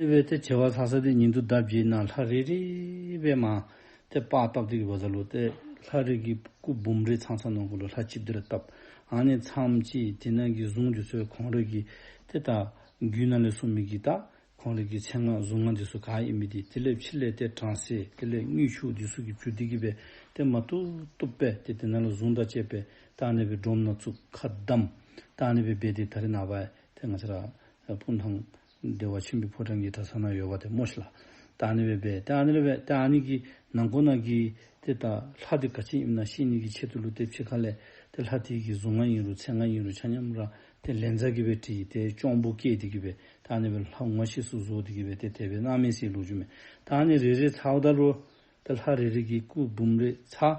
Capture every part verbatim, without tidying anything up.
དེ་སྦེ་ཏེ་བྱེ་བ་ཚ་ཚ་འདི་ཉིན་དུ་ཟླཝ་བརྒྱད་ནང་ལྷ་རེ་རེ་སྦེ་མར་ཏེ་པར་བཏབ་སྟེ་གི་འབདཝ་ད་ལུ་ཏེ་ལྷ་རེ་གི་སྐུ་འབུམ་རེ་ཚང་ཚང་ནང་ཁོ་ལུ་ལྷ་གཅིག་དེ་ར་བཏབ། ཨ་ནི་ཚངམ་ཅིག་དེ་ནང་གི་གཟུངས་འདི་ཚུ་ཁོང་ར་གི་ཏེ་ད་རྒྱུད་ནང་ལས་གསུངས་མི་གི་ད་ཁོང་ར་གི་མཚན་སྔགས་གཟུངས་སྔགས་འདི་ཚུ་ག་ཨིན་མི་འདི་དེ་ལས་ཕྱི་ལས་ཏེ་གྲང་ཟས་དེ་ལས་དངུལ་ཆུ་འདི་ཚུ་གིས་བྱུགས་ཏེ་གི་སྦེ་ཏེ་མ་བཏུབ་བཏུབ་སྦེ་ཏེ་དེ་ནང་ལུ་གཟུངས་དང་བཅས་པའི་ད་ཨ་ནི་སྦེ་སྒྲོམ་ནང་བཙུགས། ཁ་བསྡམས། ད་ཨ་ནི་སྦེ་འབད་དེ་ད་རེས་ནངས་པ་ཏེ་ང་བཅས་ར་སྤུངས་ཐང་བདེ་བ་ཆེན་པོའི་ཕོ་བྲང་གི་གྲྭ་ས་ནང་ཡོདཔ་ཏེ་སྨོ་ཤིག་ལགས། ད་ཨ་ནི་སྦེ་འབད་ད་ཨ་ནི་སྦེ་ད་ཨ་ནི་གི་ནང་ཁོག་ནང་གི་ཏེ་ད་ལྷ་འདི་ག་ཅི་ཨིནམ་ན་ཤེས་ནི་གི་ཆེད་དུ་ལུ་ཏེ་ཕྱི་ཁ་ལས་ཏེ་ལྷ་དེ་གི་གཟུངས་སྔགས་ཨིན་རུང་མཚན་སྔགས་ཨིན་རུང་ཆ་མཉམ་ར་ཏེ་ལན་ཚྭ་གིས་སྦེ་བྲིས་ཏེ་ཅོང་བུ་བཀལ་ཏེ་གི་སྦེ་ད་ཨ་ནི་སྦེ་ལྷ་ངོ་ཤེས་སུ་བཟོ་སྟེ་གི་སྦེ་ཏེ་དེ་སྦེ་གནང་མི་ཟེར་ལོ་རྒྱུས་མས། ད་ཨ་ནི་རེ་རེ་ཚརཝ་ད་ལུ་ཏེ་ལྷ་རེ་རེ་གི་སྐུ་འབུམ་རེ་ཚར།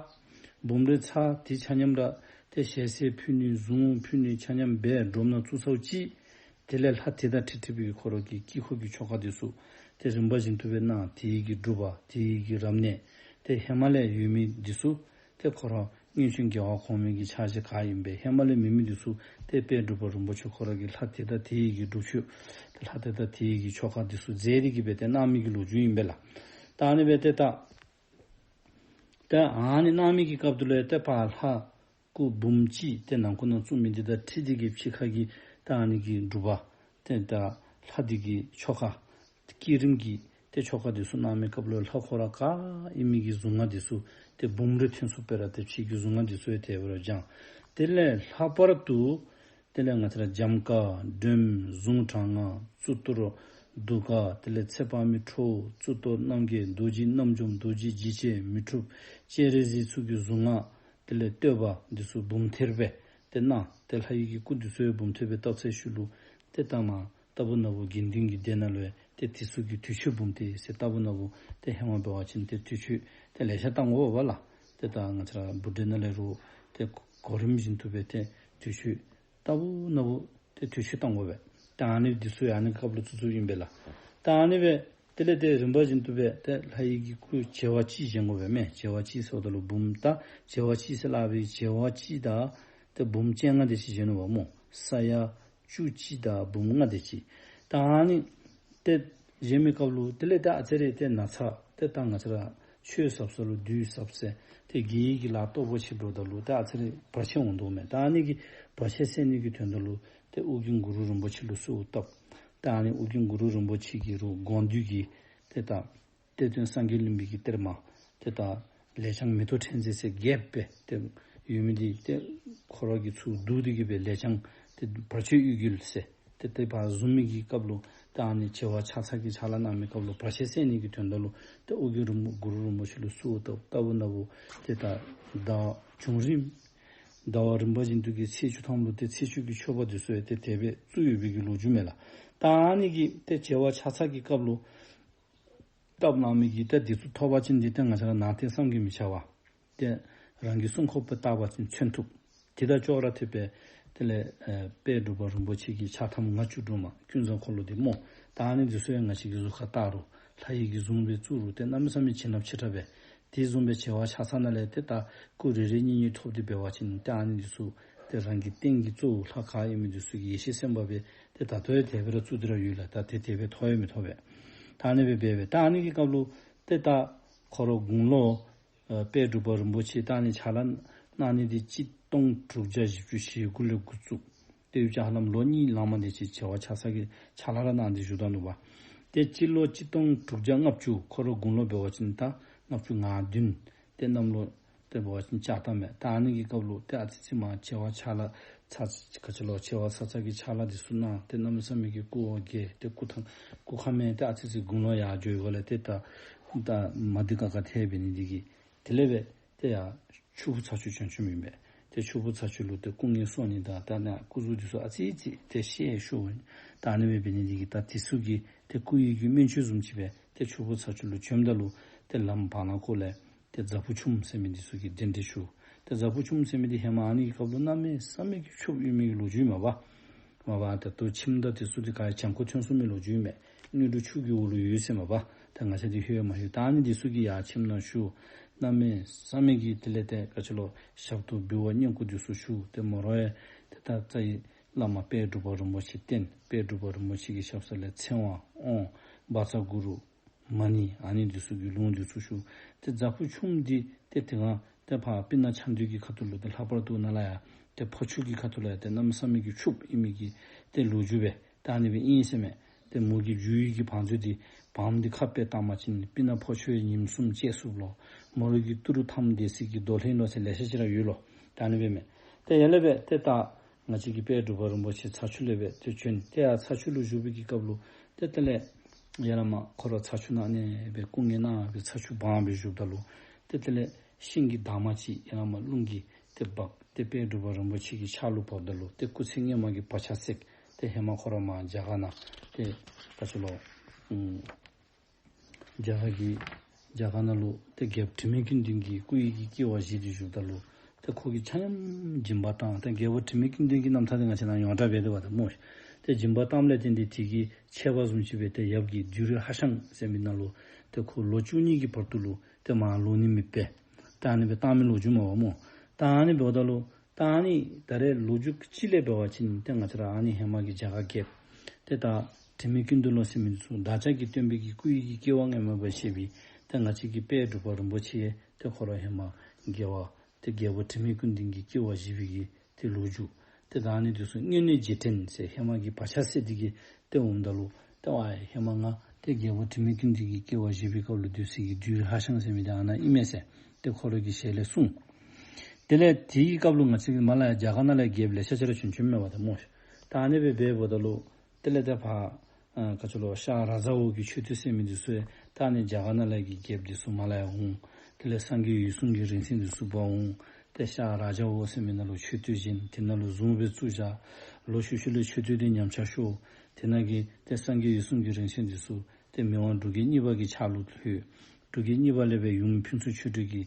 འབུམ་རེ་ཚར་དེ་ཆ་མཉམ་ར་ཏེ་ཞལ་ཟས་ཕུལ་ནི་གཟུངས་ཕུལ་ནི་ཆ་མཉམ་སྦེ་སྒྲོམ་ནང་བཙུགས་ཚརཝ་ཅིག་དེ་ལས་ལྷ་དེ་དང་འཁྲིལ་འཁྲིལ་བའི་ཁོ་ར་གི་དཀྱིལ་འཁོར་གྱི་ཆོ་ག་འདི་ཚུ་ཏེ་རིམ་པ་བཞིན་དུ་སྦེ་གནང་། དེ་གི་སྒྲུབ་པ་དེ་གི་རབ་གནས་ཏེ་ཧེ་མ་ལས་ཡོད་མི་འདི་ཚུ་ཏེ་ཁོ་ར་སྔོན་བྱོན་རྒྱལ་བ་གོང་མའི་གི་ཕྱག་བཞེས་ག་ཨིན་པས་ཧེ་མ་ལས་མེད་མི་འདི་ཚུ་ཏེ་དཔལ་འབྲུག་པ་རིན་པོ་ཆེ་ཁོ་ར་གིས་ལྷ་དེ་དང་དེ་གི་སྒྲུབ་མཆོད་ཏེ་ལྷ་དེ་དང་དེ་གི་ཆོ་ག་འདི་ཚུ་མཛད་དེ་གི་སྦེ་ཏེ་གནང་མི་གི་ལོ་རྒྱུས་ཨིན་པས་ལགས། ད་ཨ་ནི་སྦེ་ཏེ་ད་ཏེ་ཨ་ནི་གནང་མི་གི་སྐབས་དེ་ལུ་ཏེ་ཕར་ལྷ་སྐུ་འབུམ་གཅིག་ཏེ་ནང་ཁོག་ནང་བཙུགས་མི་འདི་དང་འཁྲིལ་ཏེ་གི་ཕྱི་ཁ་གི་ད་ཨ་ནི་གི་སྒྲུབ་པ་ཏེ་ད་ལྷ་འདི་གི་ཆོ་ག་བསྐྱེད་རིམ་གྱི་ཏེ་ཆོ་ག་འདི་ཚུ་གནང་མི་སྐབས་ལུ་ལྷ་ཁོ་ར་ག་ཨིན་མི་གི་གཟུངས་སྔགས་འདི་ཚུ་ཏེ་འབུམ་རེ་ཐོན་སོང་སྦེ་ར་ཏེ་ཕྱི་གི་གཟུངས་སྔགས་འདི་ཚུ་ཡང་དེ་སྦེ་ར་བགྱང་། དེ་ལས་ལྷག་པར་དུ་དེ་ལས་ང་བཅས་ར་འཇམ་དཀར་སྒྲོལ་མ་གཟུངས་གྲྭ་ལྔ་གཙུག་ཏོར་གདུགས་དཀར་དེ་ལས་ཚེ་དཔག་མེད་ཁྲོ་བོ་གཙུག་ཏོར་རྣམ་རྒྱལ་རྡོ་རྗེ་རྣམ་འཇོམས་རྡོ་རྗེ་འཇིགས་བྱེད་མི་འཁྲུགས་སྤྱན་རས་གཟིགས་ཚུ་གི་གཟུངས་སྔགས་དེ་ལས་བསྟོད་པ་འདི་ཚུ་འབུམ་ཐེར་སྦེ་ཏེ་གནང་། ཏེ་ལྷ་ཡི་གི་སྐུ་འདི་ཚུ་ཡང་འབུམ་ཐེར་སྦེ་བཏབ་ཚར་ཤུལ་ལུ་ཏེ་ད་མར་ལྟ་བུ་ན་བུ་དགེ་འདུན་གྱི་སྡེ་ནང་ལུ་ཡང་ཏེ་དེ་ཚུ་གི་དུས་མཆོད་འབུམ་ཐེར་ཟེར་ལྟ་བུ་ན་བུ་ཏེ་ཧེ་མ་འབད་བ་ཅིན་ཏེ་དུས་མཆོད་ཏེ་ལེ་ཤ་བཏང་དགོ་པས་ལགས། ཏེ་ད་ང་བཅས་ར་བུ་འདི་ནང་ལས་རུང་ཏེ་གོ་རིམ་བཞིན་དུ་སྦེ་ཏེ་དུས་མཆོད་ལྟ་བུ་ན་བུ་ཏེ་དུས་མཆོད་བཏང་དགོ་པས། ད་ཨ་ནི་འདི་ཚུ་ཡང་ཨ་ནི་སྐབས་ལུ་བཙུགས་བཙུགསཔ་ཨིན་པས་ལགས། ད་ཨ་ནི་སྦེ་དེ་ལས་ཏེ་རིམ་པ་བཞིན་དུ་སྦེ་ཏེ་ལྷ་ཡི་གི་སྐུ་བྱེ་བ་གཅིག་བཞེངས་དགོ་པས་མས། བྱེ་བ་གཅིག་ཟེརཝ་ད་ལུ་འབུམ་ད་བྱེ་བ་གཅིག་ཟེར་སླབ་པའི་བྱེ་བ་གཅིག་དང་ཏེ་འབུམ་བཅོ་ལྔ་དེ་ཅིག་བཞེངས་ནུག་པ་སྨོ། ས་ཡ་བཅུ་གཅིག་དང་འབུམ་ལྔ་དེ་ཅིག། ད་ཨ་ནི་ཏེ་བཞེངས་མི་སྐབས་ལུ་དེ་ལས་ད་ཨ་ཙི་རེ་ཏེ་ན་ཚ་ཏེ་ད་ང་བཅས་ར་ཆོས་ཟབ་ས་ལུ་བདུད་ཟབ་ཟེར་ཏེ་དགེ་བའི་གི་ལཱ་སྟོབས་པོ་ཆེ་འགྱོཝ་ད་ལུ་ད་ཨ་ཙི་རེ་བར་ཆད་འོང་དོ་མས། ད་ཨ་ནི་གི་བར་ཆད་སེལ་ནི་གི་དོན་དག་ལུ་ཏེ་ཨོ་རྒྱན་གུ་རུ་རིན་པོ་ཆེ་ལུ་གསོལཝ་བཏབ། ད་ཨ་ནི་ཨོ་རྒྱན་གུ་རུ་རིན་པོ་ཆེ་གིས་རུང་དགོངས་འདུས་ཀྱི་ཏེ་ད་གཏེར་སྟོན་སངས་རྒྱས་གླིང་པའི་གི་གཏེར་མ་ཏེ་ད་ལས་བྱང་མེ་ཏོག་ཕྲེང་མཛེས་ཟེར་རྒྱས་པ་སྦེ་ཏེ་ཡོད་མི་འདི་ཏེ་ཁོ་ར་གིས་ཚུར་བསྡུ་སྟེ་གི་སྦེ་ལས་བྱང་ཏེ་བར་ཆད་གཡུལ་རྒྱལ་ཟེར་ཏེ་དེ་སྦེ་བཟུང་མི་གི་སྐབས་ལུ་ད་ཨ་ནི་བྱེ་བ་ཕྱག་འཚལ་གྱི་ཕྱག་ལཱ་གནང་མི་སྐབས་ལུ་བར་ཆད་སེལ་ནི་གི་དོན་དག་ལུ་ཏེ་ཨོ་རྒྱན་རིན་པོ་གུ་རུ་རིན་པོ་ཆེ་ལུ་གསོལཝ་བཏབ། ལྟ་བུ་ན་བུ་ཏེ་ད་ཟླ་བ་བྱུང་རིམ་ཟླ་བ་རིམ་པ་བཞིན་དུ་གི་ཚེས་བཅུ་ཐམ་ལུ་ཏེ་ཚེས་བཅུ་གི་མཆོད་པ་འདི་ཚུ་ཡང་ཏེ་དེ་སྦེ་བཙུགས་ཡོད་པའི་གི་ལོ་རྒྱུས་མས་ལགས། ད་ཨ་ནི་གི་ཏེ་བྱེ་བ་ཕྱག་འཚལ་གྱི་སྐབས་ལུ་བཏབ་གནང་མི་གི་ཏེ་འདི་ཚུ་ཐོབ་པ་ཅིན་འདི་ཏེ་ང་བཅས་ར་ནང་རྟེན་བསམ་གྱིས་མི་ཁྱབ་པ། ཏེ་རང་གི་སྲུང་འཁོར་སྦེ་བཏགས་པ་ཅིན་མཚོན་ཐུབ། དེ་དང་ཅོག་ར་འཐདཔ་སྦེ་དེ་ལས་ཨེ་དཔལ་འབྲུག་པ་རིན་པོ་ཆེ་གི་ཕྱག་ཐམ་ལྔ་བཅུ་སྒྲོལ་མ་ཀུན་བཟང་འཁོར་ལོ་འདི་སྨོ། ད་ཨ་ནི་འདི་ཚུ་ཡང་ང་བཅས་ཀྱིས་གཟུགས་ཁར་བཏགས་རུང་ལྷ་ཡི་གི་གཟུངས་སྦེ་བཙུགས་རུང་ཏེ་གནམ་མེད་ས་མེད་བྱིན་རླབས་ཆེ་དྲགས་སྦེ། དེ་བཟུམ་སྦེ་བྱེ་བ་ཕྱག་འཚལ་ནང་ལས་ཏེ་ད་སྐུ་རེ་རེ་གཉིས་གཉིས་ཐོབ་སྟེ་འབད་བ་ཅིན་ཏེ་ཨ་ནི་འདི་ཚུ་ཏེ་རང་གི་རྟེན་གྱི་གཙོ་བོ་ལྷ་ག་ཨིན་མི་འདི་ཚུ་གི་ཡེ་ཤེས་སེམས་དཔའ་སྦེ་ཏེ་ད་ལྟོ་ཡང་དེ་སྦེ་ར་བཙུགས་ཏེ་ར་ཡོད་ལགས། ད་ཏེ་དེ་སྦེ་ཐོབ་ཡང་མི་ཐོབ་པས། ད་ཨ་ནི་སྦེ་འབད་སྦེ་ད་ཨ་ནི་གི་སྐབས་ལུ་ཏེ་ད་ཁོ་ར་དགུང་ལོ་ཨ་དཔལ་འབྲུག་པ་རིན་པོ་ཆེ་ད་ཨ་ནི་ཕྱག་ལཱ་གནང་ནི་འདི་གཅིག་སྟོང་དྲུག་བརྒྱ་བཞི་བཅུ་ཞེ་དགུ་ལས་འགོ་བཙུགས། ཏེ་ཡུལ་ལྕགས་ཧ་ལམ་ལོ་གཉིས་ལང་མ་དེ་ཅིག་བྱེ་བ་ཕྱག་འཚལ་གྱི་ཕྱག་ལཱ་ར་གནང་སྟེ་བཞུགས་ད་ནུག་པ། ཏེ་སྤྱི་ལོ་གཅིག་སྟོང་དྲུག་བརྒྱ་ལྔ་བཅུ་ཁོ་ར་དགུང་ལོ་འབད་བ་ཅིན་ད་ལྔ་བཅུ་ང་བདུན། ཏེ་གནམ་ལོ་ཏེ་འབད་བ་ཅིན་ལྕགས་རྟ་མས། ད་ཨ་ནི་གི་སྐབས་ལུ་ཏེ་ཨ་ཙི་ཙི་མར་བྱེ་བ་ཕྱག་ལཱ་ཚར་ག་ཅི་ལོ་བྱེ་བ་ཚར་ཚར་གྱི་ཕྱག་ལཱ་འདི་ཚུ་གནང་སྟེ་གནམ་མེད་ས་མེད་ཀྱི་སྐུ་འོ་བརྒྱལ་ཏེ་སྐུ་ཐང་སྐུ་ཁམས་ཡང་ཏེ་ཨ་ཙི་ཙི་དགུང་ལོ་ཡར་འགྱོ་ཡི་ག་ལས་ཏེ་ད་ད་མ་བདེ་ཁག་ཁ་ཐལ་འབད་ནི་འདི་གིས་དེ་ལས་སྦེ་ཏེ་ཡར་ཆུ་སྦུག་ཚ་ཆུ་བྱོན་བྱོནམ་ཨིན་པས། ཏེ་ཆུ་སྦུག་ཚ་ཆུ་ལུ་ཏེ་སྐུ་ངལ་གསོ་ནི་དང་ད་ནཱ་སྐུ་གཟུགས་འདི་ཚུ་ཨ་ཙི་ཙི་ཏེ་བཤལ་ཤོར་ད་ཨ་ནི་སྦེ་འབད་ནི་འདི་གིས་ད་དེ་ཚུ་གི་ཏེ་སྐུ་ཡི་གི་སྨན་བཅོས་བཟུམ་ཅིག་སྦེ་ཏེ་ཆུ་སྦུག་ཚ་ཆུ་ལུ་བྱོནམ་ད་ལུ་ཏེ་ལམ་བར་ན་ཁོ་ལས་ཏེ་རྫ་ཕུག་ཆུམ་ཟེར་མི་འདི་ཚུ་གིས་གདན་འདྲེན་ཞུ། ཏེ་རྫ་ཕུག་ཆུམ་ཟེར་མི་འདི་ཧེ་མ་ཨ་ནི་གི་སྐབས་ལུ་གནམ་མེད་ས་མེད་ཀྱི་ཆོསཔ་ཡོད་མི་གི་ལོ་རྒྱུས་མས་པ། མ་པ་ད་ལྟོ་ཁྱིམ་བདག་དེ་ཚུ་འདི་ག་ཡང་གྱང་ཁོག་ཐོན་སོང་མི་ལོ་རྒྱུས་མས། དངོས་གྲུབ་ཆུ་གི་འོག་ལུ་ཡོད་ཟེར་མས་པ། ད་ང་བཅས་འདི་ལྷོད་མ་ལྷོད། ད་ཨ་ནི་འདི་ཚུ་གིས་ཡར་ཁྱིམ་ནང་ཞུ། གནམ་མེད་ས་མེད་ཀྱི་དེ་ལས་ཏེ་ག་ཅི་ལོ་ཞབས་ཏོག་འབུལ་བ་བསྙེན་བཀུར་འདི་ཚུ་ཞུ། ཏེ་མོ་ར་ཡང་ཏེ་ད་རྩ་བའི་བླ་མ་དཔལ་འབྲུག་པ་རིན་པོ་ཆེ་བསྟེན། དཔལ་འབྲུག་པ་རིན་པོ་ཆེ་གི་ཞབས་ས་ལས་ཚེ་དབང་དབང་ བཛྲ་གུ་རུ་མ་ཎི་ཨ་ནི་འདི་ཚུ་གི་ལུང་འདི་ཚུ་ཞུ། ཏེ་བཛྲ་ཕུག་ཆུམ་འདི་ཏེ་དེ་སྒང་ཏེ་ཕར་སྤུ་ན་ཆ་འདུས་ཀྱི་ཁ་ཐུག་ལུ་ཏེ་ལྷག་པར་དུ་ནཱ་ལས་ཡར་ཏེ་ཕོ་ཆུ་གི་ཁ་ཐུག་ལུ་ཡང་ཏེ་གནམ་ས་མེད་ཀྱི་ཕྱུགཔོ་ཨིན་མི་གི་ཏེ་ལོ་རྒྱུས་སྦེ་ད་ཨ་ནི་སྦེ་ཨིན་ཟེར་མས། ཏེ་མོ་གི་རྒྱུ་ཡི་གི་བང་མཛོད་འདི་བང་འདི་ཁ་སྦེ་བཏང་པ་ཅིན་སྤུ་ན་ཕོ་ཆུ་ཡང་ཉིནམ་གསུམ་སྤྱད་ཚུགས་ལོ། མོ་ར་གི་ཏི་རུ་ཐམ་སྡེ་སྲིད་ཀྱི་རྡོ་ལྷན་ལོ་ཟེར་ལེ་ཤ་ཅིག་ར་ཡོད་ལོ། ད་ཨ་ནི་སྦེ་མས། ཏེ་ཡར་ལས་སྦེ་ཏེ་ད་ང་བཅས་ཀྱི་དཔལ་འབྲུག་པ་རིན་པོ་ཆེ་ཚ་ཆུ་ལས་སྦེ་ཏེ་བྱོན། ཏེ་ཡར་ཚ་ཆུ་ལུ་བཞུགས་པའི་གི་སྐབས་ལུ་ཏེ་དེ་ལས་ཡར་ལས་མར་ཁོ་ར་ཚ་ཆུ་ནང་ཨ་ནི་སྦེ་སྐུ་ངལ་གནང་སྦེ་ཚ་ཆུ་སྦང་སྦེ་བཞུགསཔ་ད་ལུ་ཏེ་དེ་ལས་ཤིང་གི་འདབ་མ་ཅིག་ཡར་ལས་མར་རླུང་གིས་ཏེ་འབག་སྟེ་དཔལ་འབྲུག་པ་རིན་པོ་ཆེ་གི་ཕྱག་ལུ་བབས་ད་ལུ་ཏེ་སྐུ་ཚེ་སྔོན་མ་གི་བག་ཆགས་སད། ཏེ་ཧེ་མ་ཁོ་ར་མར་རྒྱ་གར་ནང་ཏེ་ག་ཅི་ལོ་ཨུམ་རྒྱ་གར་གྱི་རྒྱ་གར་ནང་ལུ་ཏེ་རྒྱལཔོ་དྲི་མེད་ཀུན་ལྡན་གྱི་སྐུ་ཡི་གི་སྐྱེ་བ་བཞེས་ཏེ་བཞུགསཔ་ད་ལུ་ཏེ་ཁོ་གིས་ཆ་མཉམ་སྦྱིན་པ་བཏང་། ཏེ་རྒྱལཔོ་དྲི་མེད་ཀུན་ལྡན་གྱི་རྣམ་ཐར་འདི་ང་བཅས་ནཱ་ཡོངས་གྲགས་སྦེ་འདུག་པ་ཏེ་སྨོ། ཏེ་སྦྱིན་པ་བཏངམ་ལས་བརྟེན་ཏེ་དེ་གི་ཆད་པ་བཟུམ་ཅིག་སྦེ་ཏེ་ཡབ་ཀྱི་བདུད་རི་ཧ་ཤང་ཟེར་མི་ནང་ལུ་ཏེ་ཁོ་ལོ་བཅུ་གཉིས་ཀྱི་བར་དུ་ལུ་ཏེ་མར་ལོག་ནི་མེདཔ་སྦེ་ད་ཨ་ནི་སྦེ་བཏང་མི་ལོ་རྒྱུས་མས་པ་སྨོ། ད་ཨ་ནི་འབདཝ་ད་ལུ་ད་ཨ་ནི་ད་རེས་ལོ་རྒྱུས་ཅིག་ལས་འབད་བ་ཅིན་ཏེ་ང་བཅས་ར་ཨ་ནི་ཧེ་མ་གི་རྒྱ་གར་རྒྱལཔོ་ཏེ་ད་དྲི་མེད་ཀུན་ལྡན་ལོ་ཟེར་མི་འདི་ཚུ་བདག་ཅག་གི་སྟོན་པའི་གི་སྐུ་ཡི་གི་སྐྱེ་བ་སྔོན་མ་སྦེ་བཞེས་པའི་ཏེ་ང་བཅས་ཀྱི་དཔལ་འབྲུག་པ་རིན་པོ་ཆེ་ཏེ་ཁོ་ར་ཧེ་མ་རྒྱལ་བ་ཏེ་རྒྱལཔོ་དྲི་མེད་ཀུན་ལྡན་གྱི་སྐྱེ་བ་བཞེས་པའི་གི་ཏེ་ལོ་རྒྱུས། ཏེ་ད་ཨ་ནི་འདི་ཚུ་སྔོན་གནས་རྗེས་དྲན་ཟེར་ཧེ་མ་གི་བག་ཆགས་སད་དེ་གི་ཏེ་འོངམ་ད་ལུ་ཏེ་ཝའི་ཧེ་མ་ང་ཏེ་རྒྱལཔོ་དྲི་མེད་ཀུན་ལྡན་གྱི་སྐྱེ་བ་བཞེས་པའི་སྐབས་ལུ་སྡོད་སའི་གི་བདུད་རི་ཧ་ཤང་ཟེར་མི་འདི་ཨ་ནཱ་ཨིན་མས་ཟེར་ཏེ་ཁོ་ར་གི་ཞལ་ལས་གསུངས། དེ་ལས་དེའི་སྐབས་ལུ་ང་བཅས་ཀྱི་མར་ལས་ཡར་རྒྱ་གར་ནང་ལས་རྒྱལཔོ་ལེ་ཤ་ཅིག་ར་བྱོན་བྱོནམ་མས་པ་ཏེ་སྨོ། ད་ཨ་ནི་སྦེ་འབདཝ་ད་ལུ་དེ་ལས་ཏེ་ཕར་ཨ་ག་ཅི་ལོ་ཤར་ར་ཛ་འོག་གི་མཆོད་རྟེན་ཟེར་མི་འདི་ཚུ་ཡང་ད་ཨ་ནི་རྒྱ་གར་ནང་ལས་ཀྱི་རྒྱལཔོ་འདི་ཚུ་མར་ལས་ཡར་འོང་། དེ་ལས་སངས་རྒྱས་འོད་སྲུང་གི་རིང་བསྲེལ་འདི་ཚུ་འབག་འོང་། ཏེ་ཤར་ར་ཛ་འོག་ཟེར་མི་ནང་ལུ་མཆོད་རྟེན་བཞེངས། དེ་ནང་ལུ་གཟུངས་སྦེ་བཙུགས་བཞག། ལོག་ཤུལ་ཤུལ་ལས་མཆོད་རྟེན་འདི་ཉམས་ཆག་ཤོར། དེ་ནང་གི་ཏེ་སངས་རྒྱས་འོད་སྲུང་གི་རིང་བསྲེལ་འདི་ཚུ་ཏེ་མི་དབང་འབྲུག་རྒྱལ་གཉིས་པ་གི་ཕྱག་ལུ་ལྷོད། འབྲུག་རྒྱལ་གཉིས་པ་ལས་སྦེ་ཡུམ་ཕུན་ཚོགས་ཆོས་སྒྲོན་གྱི་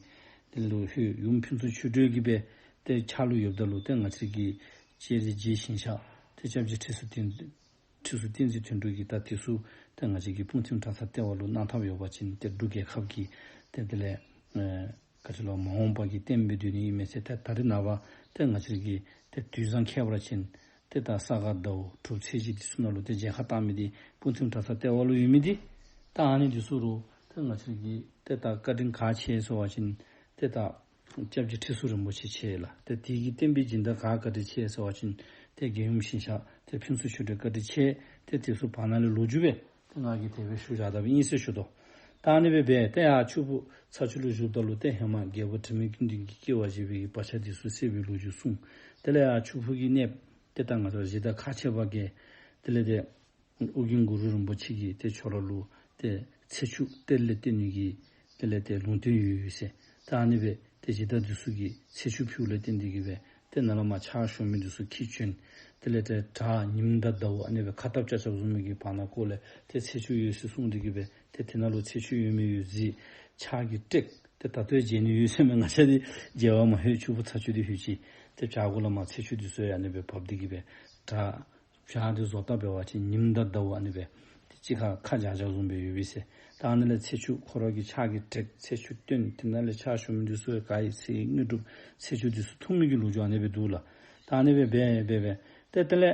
དེ་ལུ་ལྷོད། ཡུམ་ཕུན་ཚོགས་ཆོས་སྒྲོན་གྱི་སྦེ་ཏེ་ཕྱག་ལུ་ཡོདཔ་ད་ལུ་ཏེ་ང་བཅས་ཀྱི་སྤྱན་རས་གཟིགས་ཞིང་གཤེགས་ཏེ་སྐྱབས་རྗེ་ཁྲི་ཟུར་བསྟན་ཁྲི་ཟུར་བསྟན་འཛིན་དོན་གྲུབ་ཀྱིས་ད་དེ་ཚུ་ཏེ་ང་བཅས་ཀྱི་སྤུངས་ཐིམ་གྲྭ་ཚང་ལྟེ་བ་ལུ་གནང་ཐབས་ཡོད་པ་ཅིན་ཏེ་འབྲུག་རྒྱལ་ཁབ་ཀྱི་ཏེ་དེ་ལས་ཨེ་ག་ཅི་ལོ་མ་འོངས་པ་གི་བསྟན་པའི་མདུན་ནི་ཨིན་མས་ཟེར། ཏེ་ད་རེས་ནངས་པ་ཏེ་ང་བཅས་ཀྱི་ཏེ་དུས་བཟང་ཁྱད་པར་ཅན་ཏེ་ད་ས་ག་ཟླཝ་དྲུག་པ་ཚེས་གཅིག་འདི་ཚུ་ནང་ལུ་ཏེ་མཇལ་ཁ་བཏང་མི་འདི་སྤུངས་ཐིམ་གྲྭ་ཚང་ལྟེ་བ་ལུ་ཡོད་མི་འདི་ད་ཨ་ནི་འདི་ཚུ་རུ་ཏེ་ང་བཅས་ཀྱི་ཏེ་ད་བཀའ་དྲིན་ག་ཆེ་ཟེར་བ་ཅིན་ཏེ་ད་སྐྱབས་རྗེ་ཁྲི་ཟུར་རིན་པོ་ཆེ་ཆེ་ལགས། ཏེ་དེ་གི་བསྟན་པའི་སྦྱིན་བདག་ག་བཀའ་དྲིན་ཆེ་ཟེར་བ་ཅིན་ཏེ་རྒྱལ་ཡུམ་ཞིང་གཤེགས་ཏེ་ཕུན་ཚོགས་ཆོས་སྒྲོན་བཀའ་དྲིན་ཆེ། ཏེ་དེ་ཚུ་བར་ན་ལས་ལོ་རྒྱུས་སྦེ་ཏེ་ང་གིས་དེ་སྦེ་ཞུ་བཞག་དཔ་ཨིན་ཟེར་ཞུ་དོ། ད་ཨ་ནི་སྦེ་འབད་ཏེ་ཡར་ཆུ་སྦུག་ཚ་ཆུ་ལུ་བཞུགསཔ་ད་ལུ་ཏེ་ཧེ་མ་རྒྱལ་པོ་དྲི་མེད་ཀུན་ལྡན་གྱི་སྐྱེ་བ་བཞེས་པའི་གི་བག་ཆགས་འདི་ཚུ་སད་པའི་ལོ་རྒྱུས་གསུངས། དེ་ལས་ཡར་ཆུ་སྦུག་གི་གནས་ཏེ་ད་ང་བཅས་ར་གཞི་བདག་ཁ་ཆེ་བ་གིས་དེ་ལས་ཏེ་ཨོ་རྒྱན་གུ་རུ་རིན་པོ་ཆེ་གིས་ཏེ་ཁྱོད་ར་ལུ་ཏེ་ཚེ་ཆུ་གཏེར་ལས་བཏོན་ནི་གི་དེ་ལས་ཏེ་ལུང་བསྟན་ཡོད་ཡོད་ཟེར། ད་ཨ་ནི་སྦེ་ཏེ་གཞི་བདག་འདི་ཚུ་གིས་ཚེ་ཆུ་ཕུལཝ་ལས་བརྟེན་ཏེ་གི་སྦེ་ཏེ་ནཱ་ལས་མར་ཕྱག་ཞུ་མི་འདི་ཚུ་འཁྱིད་བྱོན། དེ་ལས་ཏེ་བྲག་ཉིམ་དང་ཟླཝ་ཨ་ནི་སྦེ་ཁ་སྟབས་ཆ་ཁྱབ་བཟུམ་མའི་གི་བར་ན་ཀོ་ལས་ཏེ་ཚེ་ཆུ་ཡོད་ཟེར་གསུངས་ཏེ་གི་སྦེ་ཏེ་དེ་ནང་ལུ་ཚེ་ཆུ་ཡོད་མི་ཡོད་གཟིགས། ཕྱག་གི་བྲེག་ཏེ་ད་ལྟོ་ཡང་མཇལ་ནི་ཡོད་ཟེར་མས། ང་བཅས་འདི་མཇལ་བར་མ་ལྷོད། ཆུ་སྦུག་ཚ་ཆུ་འདི་ལྷོད་ཅི། ཏེ་བྲག་གུ་ལས་མར་ཚེ་ཆུ་འདི་ཚུ་ཡང་ཨ་ནི་སྦེ་བབས་ཏེ་གི་སྦེ་བྲག་བྱག་འདི་བཟོ་ལྟ་འབད་བ་ཅིན་ཉིམ་དང་ཟླཝ་ཨ་ནི་སྦེ་ཏེ་གཅིག་ཁར་ཁ་སྦྱར་སྦྱར་བཟུམ་སྦེ་ཡོད་པས་ཟེར། ད་ཨ་ནི་ལས་ཚེ་ཆུ་ཁོ་ར་གི་ཕྱག་གི་བྲེག་ཚེ་ཆུ་བཏོན། དེ་ནང་ལས་ཕྱག་ཞུ་མི་འདི་ཚུ་ག་ཡི་ཚེ་དངོས་གྲུབ་ཚེ་ཆུ་འདི་ཚུ་འཐུང་མི་གི་ལོ་རྒྱུས་ཨ་ནི་སྦེ་འདུག་ལགས། ད་ཨ་ནི་སྦེ་འབད་འབད་འབད་ཏེ་དེ་ལས་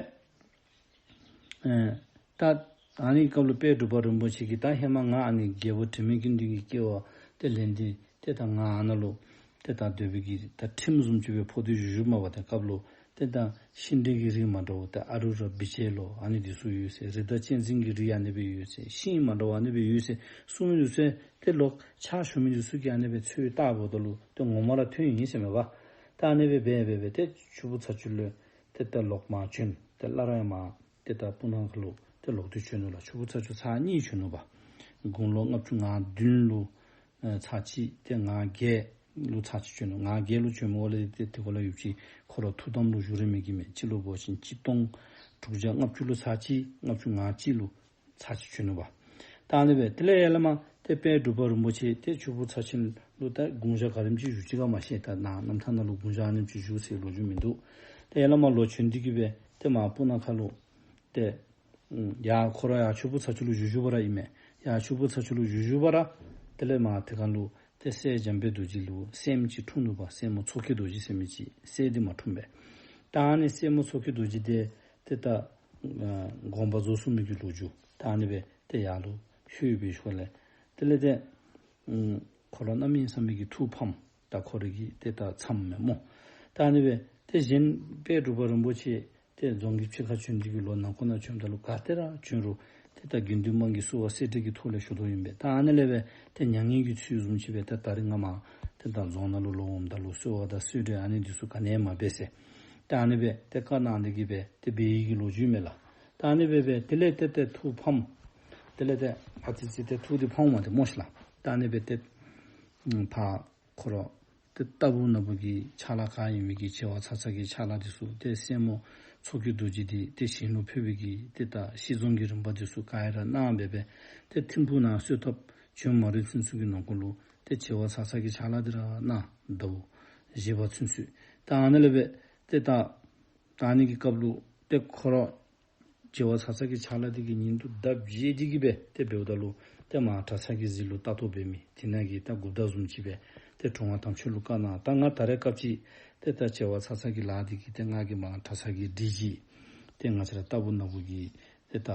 ཨེ་ད་ཨ་ནི་སྐབས་ལུ་དཔལ་འབྲུག་པ་རིན་པོ་ཆེ་གིས་ད་ཧེ་མ་ང་ཨ་ནི་རྒྱལ་པོ་དྲི་མེད་ཀུན་ལྡན་གྱི་སྐྱེ་བ་ཏེ་ལེན་ཏེ་ཏེ་ད་ང་ཨ་ནཱ་ལུ་ཏེ་ད་སྡོད་པའི་གི་ད་ཁྲིམས་བཟུམ་ཅིག་སྦེ་ཕོག་སྟེ་བཞུགས་བཞུགསཔ་མས་པ། ཏེ་སྐབས་ལུ་ཏེ་ད་ཤིང་འབྲས་ཀྱི་རིགས་མ་འདྲཝ་ཏེ་ཨ་རུ་ར་བི་ཅེ་ལོ་ཨ་ནི་འདི་ཚུ་ཡོད་ཟེར། རི་དྭགས་གཅན་གཟན་གྱི་རིགས་ཨ་ནི་སྦེ་ཡོད་ཟེར། ཤིང་མ་འདྲཝ་ཨ་ནི་སྦེ་ཡོད་ཟེར་གསུངས་མི་འདི་ཚུ་ཏེ་ལོག་ཕྱག་ཞུ་མི་འདི་ཚུ་གིས་ཨ་ནི་སྦེ་འཚོལ་བལྟཝ་ད་ལུ་ཏེ་ངོ་མ་ར་ཐོན་ཡི་ཟེར་མས་པ། ད་ཨ་ནི་སྦེ་འབད་འབད་འབད་ཏེ་ཆུ་སྦུག་ཚ་ཆུ་ལུ་ཏེ་ད་ལོག་མར་བྱོན། ཏེ་སླར་ཡང་མར་ཏེ་ད་སྤུ་ན་ཁ་ལུ་ཏེ་ལོག་སྟེ་བྱོན་ནུག་ལགས། ཆུ་སྦུག་ཚ་ཆུ་ཚར་གཉིས་བྱོན་ནུག་པ། དགུང་ལོ་ལྔ་བཅུ་ང་བདུན་ལུ་ཨེ་ཚར་གཅིག། ཏེ་ང་བརྒྱད་ལུ་ཚར་གཅིག་བྱོན་ནུག། ང་བརྒྱད་ལུ་བྱོནམ་འོག་ལས་ཏེ་དེ་གུ་ལས་ཡུདཔ་ཅིག་ཁོ་ར་ཐུགས་དམ་ལུ་བཞུགས་རན་མི་གི་མས། སྤྱི་ལོ་འབད་བ་ཅིན་གཅིག་སྟོང་དྲུག་བརྒྱ་ལྔ་བཅུ་ལུ་ཚར་གཅིག། ལྔ་བཅུ་ང་གཅིག་ལུ་ཚར་གཅིག་བྱོན་ནུག་པ། ད་ཨ་ནི་སྦེ་དེ་ལས་ཡར་ལས་མར་ཏེ་དཔལ་འབྲུག་པ་རིན་པོ་ཆེ་ཏེ་ཆུ་སྦུག་ཚ་ཆུ་ལུ་ད་དགུང་ཞག་ག་དེམ་ཅིག་བཞུགས་ཅི་ག་མ་ཤེས། ད་ནཱ་རྣམ་ཐར་ནང་ལུ་དགུང་ཞག་ཨ་ནེམ་ཅིག་བཞུགས་ཟེར་ལོ་རྒྱུས་མིན་འདུག། ཏེ་ཡར་ལས་མར་ལོག་བྱོན་ཏེ་གི་སྦེ་ཏེ་མར་སྤུ་ན་ཁ་ལུ་ཏེ་ཡར་ཁོ་ར་ཡར་ཆུ་སྦུག་ཚ་ཆུ་ལུ་བཞུགས་བཞུགས་པ་ར་ཨིན་མས། ཡར་ཆུ་སྦུག་ཚ་ཆུ་ལུ་བཞུགས་བཞུགས་པ་ར་དེ་ལས་མར་དེ་སྒང་ལུ་ཏེ་སྲས་འཇམ་དཔལ་རྡོ་རྗེ་ལུ་སྲསམོ་ཅིག་འཁྲུངས་ནུག་པ། སྲསམོ་མཚོ་སྐྱེས་རྡོ་རྗེ་ཟེར་མི་ཅིག། སྲས་འདི་མ་འཁྲུངས་པས། ད་ཨ་ནི་སྲསམོ་མཚོ་སྐྱེས་རྡོ་རྗེ་འདི་ཏེ་ད་ཨ་དགོངས་པ་རྫོགས་སོང་མི་གི་ལོ་རྒྱུས། ད་ཨ་ནི་སྦེ་ཏེ་ཡར་ལུ་ ཚུད་པའི་ཤུལ་ལས་དེ་ལས་ཏེ་ཨམ་ཁོ་ར་གནམ་མེད་ས་མེད་ཀྱི་ཐུགས་ཕམ། ད་ཁོ་རའི་གི་ཏེ་ད་མཚམས་མས་སྨོ། ད་ཨ་ནི་སྦེ་ཏེ་གཞན་དཔལ་འབྲུག་པ་རིན་པོ་ཆེ་ཏེ་རྫོང་གི་ཕྱི་ཁར་བྱོན་ཏེ་གི་ལོག་ནང་ཁོག་ནང་བྱོནམ་ད་ལུ་ག་ཏེ་ར་བྱོན་རུང་ཏེ་ད་དགེ་འདུན་དམངས་ཀྱིས་བསུ་བ་སེར་སྦྲེང་གི་ཐོག་ལས་ཞུ་དོ་ཨིན་པས། ད་ཨ་ནི་ལས་སྦེ་ཏེ་མྱ་ངན་གྱི་ཚུལ་བཟུམ་ཅིག་སྦེ་ཏེ་ད་རིས་ང་མར་ཏེ་ད་རྫོང་ནང་ལུ་ལོག་འོངམ་ད་ལུ་བསུ་བ་དང་གསོལ་འདྲེན་ཨ་ནི་འདི་ཚུ་ག་ནི་ཡང་མ་འབད་ཟེར། ད་ཨ་ནི་སྦེ་ཏེ་བཀའ་གནང་སྟེ་གི་སྦེ་ཏེ་འབད་ཡི་གི་ལོ་རྒྱུས་མས་ལགས། ད་ཨ་ནི་སྦེ་སྦེ་དེ་ལས་ཏེ་ཏེ་ཐུགས་ཕམ། དེ་ལས་ཏེ་ཨ་ཙི་ཙི་ཏེ་ཐུགས་འདི་ཕམ་མས་ཏེ་སྨོ་ཤི་ལགས། ད་ཨ་ནི་སྦེ་ཏེ་ཕར་ཁོ་ར་ཏེ་རྟ་ཕུག་ནང་པ་གི་ཕྱག་ལཱ་ག་ཨིན་མི་གི་བྱེ་བ་ཚ་ཚ་གི་ཕྱག་ལཱ་འདི་ཚུ་ཏེ་སྲས་མོ་མཚོ་སྐྱེས་རྡོ་རྗེ་འདི་ཏེ་ཞིང་ལུ་ཕེབས་པའི་གི་ཏེ་ད་གཤེགས་རྫོང་གི་རིམ་པ་འདི་ཚུ་ག་ར་གནང་སྦེ་སྦེ་ཏེ་ཐིམ་ཕུག་ནང་གསོལ་ཐབ་བྱོན་མ་རན་ཚུན་ཚོད་ཀྱི་ནང་འཁོད་ལུ་ཏེ་བྱེ་བ་ཚ་ཚ་གི་ཕྱག་ལཱ་འདི་ར་གནང་ཟླཝ་བཞི་པ་ཚུན་ཚོད། ད་ཨ་ནི་ལས་སྦེ་ཏེ་ད་ད་ཨ་ནི་གི་སྐབས་ལུ་ཏེ་ཁོ་ར་བྱེ་བ་ཚ་ཚ་གི་ཕྱག་ལཱ་འདི་གི་ཉིན་དུ་ཟླཝ་བཞི་འདི་གི་སྦེ་ཏེ་འབདཝ་ད་ལུ་ཏེ་མར་གྲྭ་ཚང་གི་གཟིགས་ལུ་ལྟ་རྟོག་འབད་མི་དེ་ནང་གི་ད་འགོ་བདག་བཟུམ་ཅིག་སྦེ་ཏེ་དྲུང་པ་དམ་ཆོས་ལུ་བཀའ་གནང་། ད་ང་ད་རེས་སྐབས་ཅིག་ཏེ་ད་བྱེ་བ་ཚ་ཚ་གི་ལཱ་འདི་གིས་ཏེ་ང་གིས་མར་གྲྭ་ཚང་གི་སྒྲིག་གཞི་ཏེ་ང་བཅས་ར་རྟ་ཕུག་ནང་པ་གི་ཏེ་ད་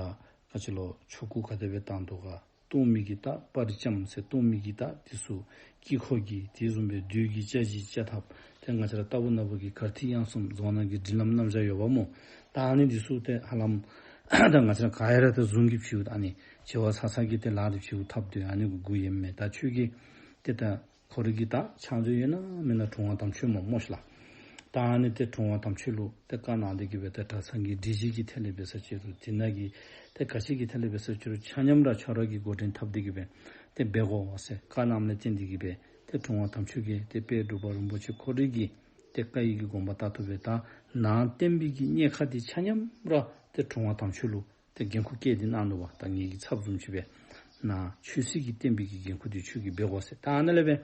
ག་ཅི་ལོ་ཆོ་ག་ག་དེ་སྦེ་བཏང་དོ་ག། གཏོར་མའི་གི་ད་པར་ཙམ་ཟེར་གཏོར་མའི་གི་ད་འདི་ཚུ་དཀྱིལ་འཁོར་གྱི་དེ་བཟུམ་སྦེ་བདུད་ཀྱི་བཅའ་གཞི་བཅའ་ཐབས་ཏེ་ང་བཅས་ར་རྟ་ཕུག་ནང་པ་གི་གར་ཐིག་དབྱངས་གསུམ་རྫོང་ནང་གི་སྒྲིག་ལམ་རྣམ་གཞག་ཡོདཔ་སྨོ། ད་ཨ་ནི་འདི་ཚུ་ཏེ་ཧ་ལམ་ད་ང་བཅས་ར་ག་ཡ་ར་ད་བཟུང་གི་ཕྱིའུ་ད་ཨ་ནི་བྱེ་བ་ཚ་ཚ་གི་ཏེ་ལཱ་འདི་ཕྱིའུ་འཐབ་སྡོད་ཨ་ནི་གུ་གུ་ཡེམ་མས། ད་ཁྱོད་ཀྱིས་ཏེ་ད་ཁོ་རའི་གི་ད་ཕྱག་མཛོད་ཡོད་ན་མེད་ན་དྲུང་པ་དམ་ཆོས་སྨོ་སྨོ་ཤི་ལགས། ད་ཨ་ནི་ཏེ་དྲུང་པ་དམ་ཆོས་ལུ་ཏེ་བཀའ་གནང་སྟེ་གི་སྦེ་ཏེ་གྲྭ་ཚང་གི་སྒྲིག་གཞི་གི་ཐད་ལས་འབད་ས་ཅི་རུང་དེ་ནང་གི་ཏེ་ག་ཅི་གི་ཐད་ལས་འབད་ས་ཅི་རུང་ཆ་མཉམ་ར་ཁྱོད་ར་གིས་འགོ་འདྲེན་འཐབ་སྟེ་གི་སྦེ་ཏེ་འབད་དགོ་ཟེར་བཀའ་གནངམ་ལས་བརྟེན་ཏེ་གི་སྦེ་ཏེ་དྲུང་པ་དམ་ཆོས་ཀྱིས་ཏེ་དཔལ་འབྲུག་པ་རིན་པོ་ཆེ་ཁོ་རའི་གི་ཏེ་བཀའ་ཡི་གི་དགོངས་པ་ལྟར་དུ་སྦེ་ད་ནང་བསྟན་པའི་གི་གནས་ཁང་འདི་ཆ་མཉམ་ར་ཏེ་དྲུང་པ་དམ་ཆོས་ལུ་ཏེ་འགན་ཁུར་བཀལ་ཏེ་གནང་ནུག་པ། ད་ངེ་གི་ཚབ་བཟུམ་ཅིག་སྦེ་ནཱ་ཆོས་སྲིད་ཀྱི་བསྟན་པའི་གི་འགན་ཁུར་འདི་ཁྱོད་ཀྱིས་འབད་དགོ་ཟེར། ད་ཨ་ནཱ་ལས་སྦེ་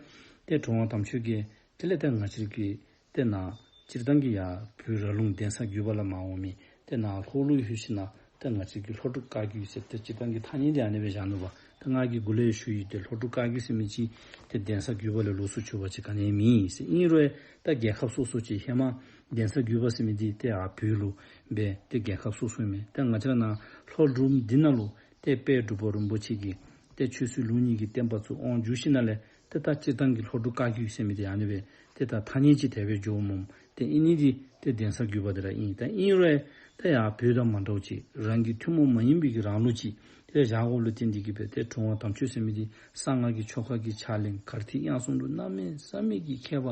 ཏེ་དྲུང་པ་དམ་ཆོས་ཀྱིས་དེ་ལས་ཏེ་ང་བཅས་ཀྱི་ཏེ་ནཱ་སྤྱིར་བཏང་གི་ཡར་བོད་ར་ལུང་གདན་ས་བརྒྱུད་པ་ལས་མར་འོང་མི་ཏེ་ནཱ་ལྷོ་ལུ་ལྷོད་ཞིནམ་ལས་ཏེ་ང་བཅས་ཀྱི་ལྷོ་འབྲུག་བཀའ་བརྒྱུད་ཟེར་ཏེ་སྤྱིར་བཏང་གི་ཐ་སྙད་འདི་ཨ་ནི་སྦེ་བཞག་ནུག་པ། ཏེ་ང་གིས་འགོ་ལས་ཞུ་ཡི། ཏེ་ལྷོ་འབྲུག་བཀའ་བརྒྱུད་ཟེར་མི་ཅིག་ཏེ་གདན་ས་བརྒྱུད་པ་ལས་ལོགས་སུ་གྱུར་པ་ཅིག་ག་ནི་ཡང་མེད་ཟེར། ཨིན་རུང་ད་རྒྱལ་ཁབ་སོ་སོ་ཅིག་ཧེ་མ་གདན་ས་བརྒྱུད་པ་ཟེར་མི་འདི་ཏེ་ཨ་བོད་ལུ་སྦེ་ཏེ་རྒྱལ་ཁབ་སོ་སོ་མས། ཏེ་ང་བཅས་ར་ནཱ་ལྷོ་འབྲུག་འདི་ནང་ལུ་ཏེ་དཔལ་འབྲུག་པ་རིན་པོ་ཆེ་གི་ཏེ་ཆོས་སྲིད་ལུགས་གཉིས་ཀྱི་བསྟན་པ་ཚུ་དབང་བསྒྱུར་ཞིནམ་ལས་ཏེ་ད་སྤྱིར་བཏང་གི་ལྷོ་འབྲུག་བཀའ་བརྒྱུད་ཟེར་མི་འདི་ཨ་ནི་སྦེ་ཏེ་ད་ཐ་སྙད་ཅིག་དེ་སྦེ་འགྱོཝ་སྨོ། ཏེ་ཨིན་ནི་འདི་ཏེ་གདན་ས་བརྒྱུད་པ་འདི་ར་ཨིན། ད་ཨིན་རུང་ད་ཡར་བོད་དང་མ་འདྲཝ་ཅིག་རང་གི་ཐུན་མོང་མ་ཡིན་པའི་གི་རང་ལུགས་ཅིག་ཏེ་བཞག་དགོཔ་ལུ་བརྟེན་ཏེ་གི་སྦེ་ཏེ་དྲུང་པ་དམ་ཆོས་ཟེར་མི་འདི་གསང་སྔགས་ཀྱི་ཆོ་ག་གི་ཕྱག་ལེན་གར་ཐིག་དབྱངས་གསུམ་ལུ་གནམ་མེད་ས་མེད་ཀྱི་མཁས་པ།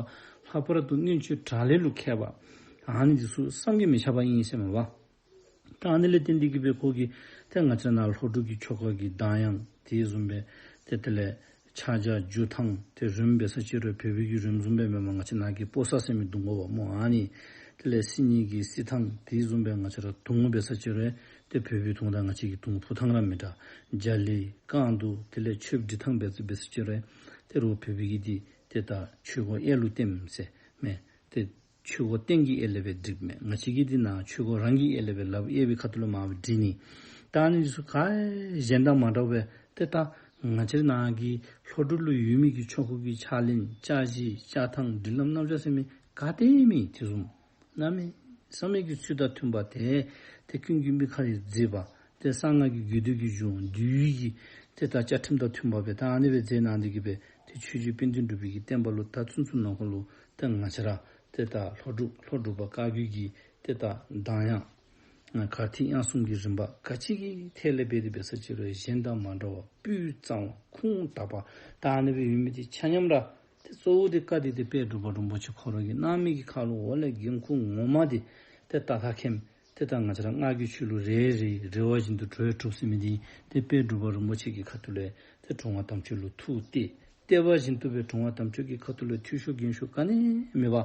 ལྷག་པར་དུ་མངོན་སྤྱོད་དྲག་ལས་ལུ་མཁས་པ། ཨ་ནི་འདི་ཚུ་བསམ་གྱིས་མི་ཁྱབ་པ་ཨིན་ཟེར་མས་པ། ད་ཨ་ནི་ལས་བརྟེན་ཏེ་གི་སྦེ་ཁོ་གིས་ཏེ་ང་བཅས་ནཱ་ལྷོ་འབྲུག་གི་ཆོ་ག་གི་གདངས་དབྱངས་དེ་བཟུམ་སྦེ་ཏེ་དེ་ལས་ཕྱག་རྒྱ་རྒྱུ་ཐངས་ཏེ་རོལམ་འབད་ས་ཅི་རུང་བོད་པའི་གི་རོལམ་བཟུམ་སྦེ་མེན་པར་ང་བཅས་ནཱ་གི་པོ་སར་ཟེར་མི་བརྡུང་དགོཔ་སྨོ། ཨ་ནི་དེ་ལས་སིལ་སྙན་གྱི་སིལ་ཐངས་དེ་བཟུམ་སྦེ་ང་བཅས་ར་དུང་འབད་ས་ཅི་རུང་ཏེ་བོད་པའི་དུང་དང་ང་བཅས་ཀྱི་དུང་ཕུ་ཐངས་ར་མི་འདྲ། རྒྱ་གླིང་རྐང་དུང་དེ་ལས་མཆོད་སྒྲིག་ཐངས་འབད་འབད་ས་ཅི་རུང་ཏེ་རོགས་བོད་པའི་གི་འདི་ཏེ་ད་ཆོས་གོས་གཡས་ལུ་བསྟནམ་ཟེར་མས། ཏེ་ཆོས་གོས་སྟེང་གི་གཡས་ལས་སྦེ་སྒྲིགཔ་མས། ང་བཅས་ཀྱི་འདི་ནཱ་ཆོས་གོས་རང་གི་གཡས་ལས་སྦེ་ལགཔ་གཡས་པའི་ཁ་ཐུག་ལུ་མར་སྦེ་སྒྲིག་ནི། ད་ཨ་ནི་འདི་ཚུ་ག་གཞན་དང་མ་འདྲཝ་སྦེ་ཏེ་ད་ང་བཅས་ར་ནཱ་གི་ལྷོ་འབྲུག་ལུ་ཡོད་མི་གི་ཆོ་ག་གི་ཕྱག་ལེན་བཅའ་གཞི་བཅའ་ཐངས་སྒྲིག་ལམ་རྣམ་གཞག་ཟེར་མི་ག་ཏེ་མེད། དེ་བཟུམ་གནམ་མེད་ས་མེད་ཀྱི་ཚུལ་དང་མཐུན་པ་ཏེ་ཏེ་ཀུན་གྱི་མིག་ཁར་མཛེས་པ། ཏེ་གསང་སྔགས་ཀྱི་རྒྱུད་སྡེ་གི་གཞུང་འདུས་ཀྱི་ཏེ་ད་བཅའ་ཁྲིམས་དང་མཐུན་པ་སྦེ་ད་ཨ་ནི་སྦེ་མཛད་གནང་སྟེ་གི་སྦེ་ཏེ་ཆོས་རྗེ་དཔལ་ལྡན་འབྲུག་པའི་གི་བསྟན་པ་ལུ་ད་ཚུན་ཚོད་ནང་འཁོད་ལུ་ཏེ་ང་བཅས་ར་ཏེ་ད་ལྷོ་འབྲུག་ལྷོ་འབྲུག་པ་བཀའ་བརྒྱུད་ཀྱི་ཏེ་ད་གདངས་དབྱངས་གར་ཐིག་དབྱངས་གསུམ་གྱི་རིམ་པ་ག་ཅི་གི་ཐད་ལས་འབད་དེ་འབད་ས་ཅི་རུང་གཞན་དང་མ་འདྲ་བ་སྤུས་གཙང་བ་ཁུངས་དག་པ་ད་ཨ་ནི་སྦེ་ཡོད་མི་འདི་ཆ་མཉམ་ར་ཏེ་གཙོ་བོ་འདི་བཀའ་འདི་ཏེ་དཔལ་འབྲུག་པ་རིན་པོ་ཆེ་ཁོ་ར་གིས་གནང་མི་གི་ཁར་ལུ་འོག་ལས་འགན་ཁུར་ངོ་མ་འདི་ཏེ་ད་ད་མཁནམ་ཏེ་ད་ང་བཅས་ར་སྔགས་ཀྱི་ཆོས་ལུ་རེ་རེ་རེ་བ་བཞིན་དུ་གྲོས་གྲུབ་ཟེར་མི་འདི་ཏེ་དཔལ་འབྲུག་པ་རིན་པོ་ཆེ་གི་ཁ་ཐུག་ལས་ཏེ་དྲུང་པ་དམ་ཆོས་ལུ་ཐུགས་གཏད། གཏད་པ་བཞིན་དུ་སྦེ་དྲུང་པ་དམ་ཆོས་ཀྱི་ཁ་ཐུག་ལས་འཐུས་ཤོར་འགན་ཤོར་ག་ནི་མེད་པར་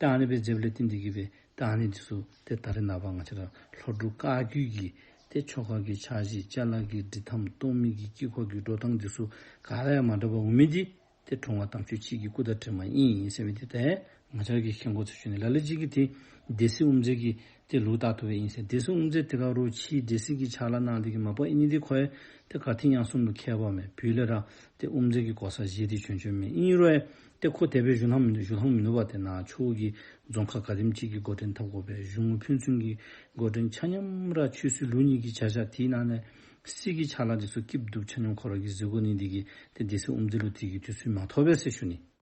ད་ཨ་ནི་སྦེ་མཛདཔ་ལས་བརྟེན་ཏེ་གི་སྦེ་ད་ཨ་ནི་འདི་ཚུ་ཏེ་ད་རེས་ནངས་པ་ང་བཅས་ར་ལྷོ་འབྲུག་བཀའ་བརྒྱུད་ཀྱི་ཏེ་ཆོ་ག་གི་ཕྱག་བཞེས་ཅ་ལ་གི་སྒྲིག་ཐངས་གཏོར་མའི་གི་དཀྱིལ་འཁོར་གྱི་འགྲོ་སྟངས་འདི་ཚུ་ག་ར་ཡང་མ་འདྲ་བ་འོང་མི་འདི་ཏེ་དྲུང་པ་དམ་ཆོས་གཅིག་གི་སྐུ་དང་གྲིབ་མ་ཨིན་ཟེར་མི་འདི་ཏེ་ང་བཅས་ཀྱིས་མཁྱེན་དགོ་ཚུལ་ཞུ་ནི། ལ་ལུ་ཅིག་གིས་ཏེ་སྡེ་སྲིད་དབུ་མཛད་ཀྱི་ཏེ་ལུགས་ལྟར་དུ་སྦེ་ཨིན་ཟེར། སྡེ་སྲིད་དབུ་མཛད་དེ་ག་ར་ཕྱིའི་སྡེ་སྲིད་ཀྱི་ཕྱག་ལཱ་གནང་སྟེ་གི་མ་པ་ཨིན་ནི་འདི་ཁོ་ཡང་ཏེ་གར་ཐིག་དབྱངས་གསུམ་ལུ་མཁས་པ་མས། བོད་ལས་ར་ཏེ་དབུ་མཛད་ཀྱི་གོ་ས་བཞེས་ཏེ་བྱོན་བྱོནམ་མས། ཨིན་རུང་ཡང་ཏེ་ཁོ་དེ་སྦེ་བཞུགས་ལྷང་མི་བཞུགས་ལྷང་མི་ནུས་པ་ཏེ་ནཱ་ཕྱོགས་ཀྱི་རྫོང་ཁག་ག་དེམ་ཅིག་གི་འགོ་འདྲེན་འཐབ་དགོ་པས། གཞུང་ཕན་ཚུན་གྱི་འགོ་འདྲེན་ཆ་མཉམ་ར་ཆོས་སྲིད་ལུགས་གཉིས་ཀྱི་བྱ་བཞག་དེའི་ནང་ནས་ སྲིད་ཀྱི་ཕྱག་ལཱ་འདི་ཚུ་སྐྱིདཔ་སྡུགཔ་ཆ་མཉམ་ཁོ་ར་གིས་གཟིགས་དགོ་ནི་འདི་གིས་ཏེ་སྡེ་སྲིད་དབུ་མཛད་ལུ་དེ་གི་དུས་ཚོད་མ་ཐོབ་པས་ཟེར་ཞུ་ནི།